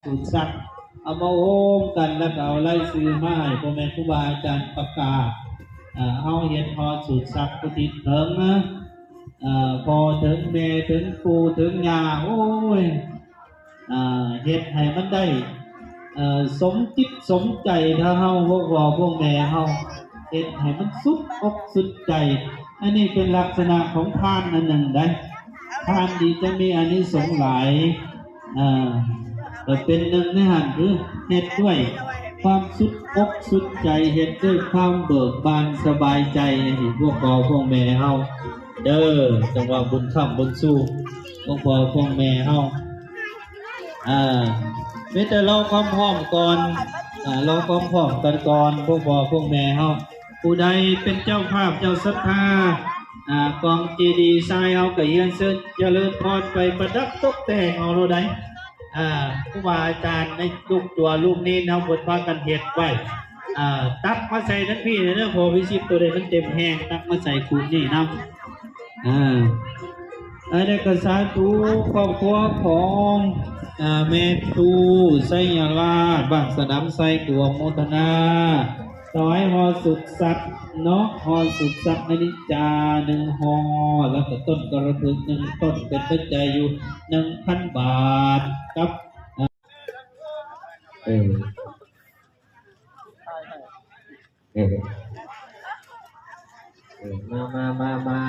ສູດສັກ ເອົາມາໂຮມກັນ ແລ້ວກໍເອົາລາຍຊື່ມາໃຫ້ພໍ່ແມ່ຄູບາອາຈານປະກາດ. ເອີ ເຮົາເຮັດຫໍສູດສັກອຸທິດເຖິງ ເອີ ພໍ່ເຖິງແມ່ເຖິງປູ່ເຖິງຍ່າ ໂອ້ຍ ເຮັດໃຫ້ມັນໄດ້ ເອີ ສົມຈິດສົມໃຈ ຖ້າເຮົາ ພວກພໍ່ພວກແມ່ເຮົາເຮັດໃຫ້ມັນສຸດອົກສຸດໃຈ. ອັນນີ້ເປັນລັກສະນະຂອງທານອັນໜຶ່ງໃດ໋. ທານນີ້ຈະມີອານິສົງຫຼາຍ. ເອີ ກໍເປັນໜຶ່ງໃນຫັ້ນ ຄືເຮັດດ້ວຍຄວາມສຸດອົກສຸດໃຈ ເຮັດດ້ວຍຄວາມເບີກບານສະບາຍໃຈ ໃຫ້ພວກພໍ່ພວກແມ່ເຮົາເດີ. ຈັ່ງວ່າບຸນຄ້ຳບຸນຊູ ພວກພໍ່ພວກແມ່ເຮົາ ເອີ ມີແຕ່ລໍຄວາມພ້ອມກ່ອນ ເອີ ລໍຄວາມພ້ອມກັນກ່ອນ ພວກພໍ່ພວກແມ່ເຮົາ. ຜູ້ໃດເປັນເຈົ້າພາບເຈົ້າສັດທາ ອາ ກອງເຈດີຊາຍເຮົາ ກໍຮຽນເຊີນຈະເລີນພອນໄປປະດັບຕົກແຕ່ງເອົາໂລດໃດ໋. ອາ ຄູບາອາຈານໃນລູກຕົວລູກເນນເຮົາ ເພິ່ນພາກັນເຮັດໄວ້. ອາ ຕັກມາໃສ່ທັງພີ້ເດີ ພໍວິຊິດ ໂຕໃດມັນເຕັມແຮງ ຕັກມາໃສ່ຄູນນີ້ນຳ. ອາ ອັນນີ້ກໍສາທຸ ຄອບຄົວຂອງ ອາ ແມ່ຕູ້ໄຊຍະລາດ ບ້ານສະໜາມໄຊ ກວມໂມທະນາ ຖວາຍຫໍສູດສັກເນາະ, ຫໍສູດສັກອະນິດຈາໜຶ່ງຫໍ່ ແລ້ວກໍຕົ້ນກະລະພຶກໜຶ່ງຕົ້ນ ເປັນປັດໄຈຢູ່ໜຶ່ງພັນບາດ ກັບ ເອີ ເອີ ເອີ ມາ ມາ ມາ ມາ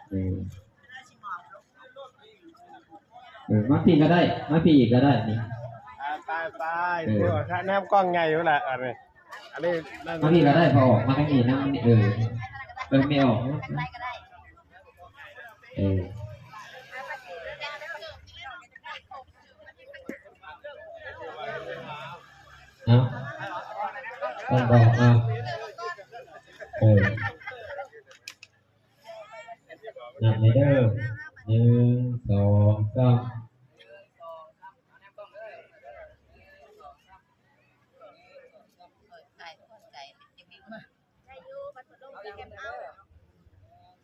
ເອີ ເອີ ມາພີ້ກໍໄດ້ ມາພີ້ອີກກໍໄດ້ນີ້ ໄປ ໄປ ເອີ ແນມກ້ອງໃຫຍ່ພຸ້ນລະ ອັນນີ້ ອັນນີ້ ມາພີ້ກໍໄດ້ ພໍອອກມາທາງນີ້ນຳ ເອີ ເອີ ແມ່ອອກ ເອີ ເອົາ ເອົາ ເອົາ ເອົາ ເອີ ນັບໃຫ້ເດີ ໜຶ່ງ ສອງ ສາມ. ໄດ້ຢູ່ ບັດພັດລົມມີແຄມເອົາ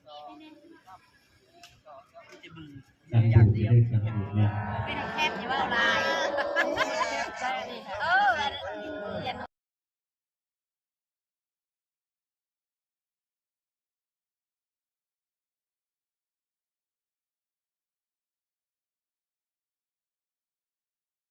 ສັງເກດເດີ ສັງເກດເດີ ເປັນແຄມທີ່ເວົ້າຫຼາຍ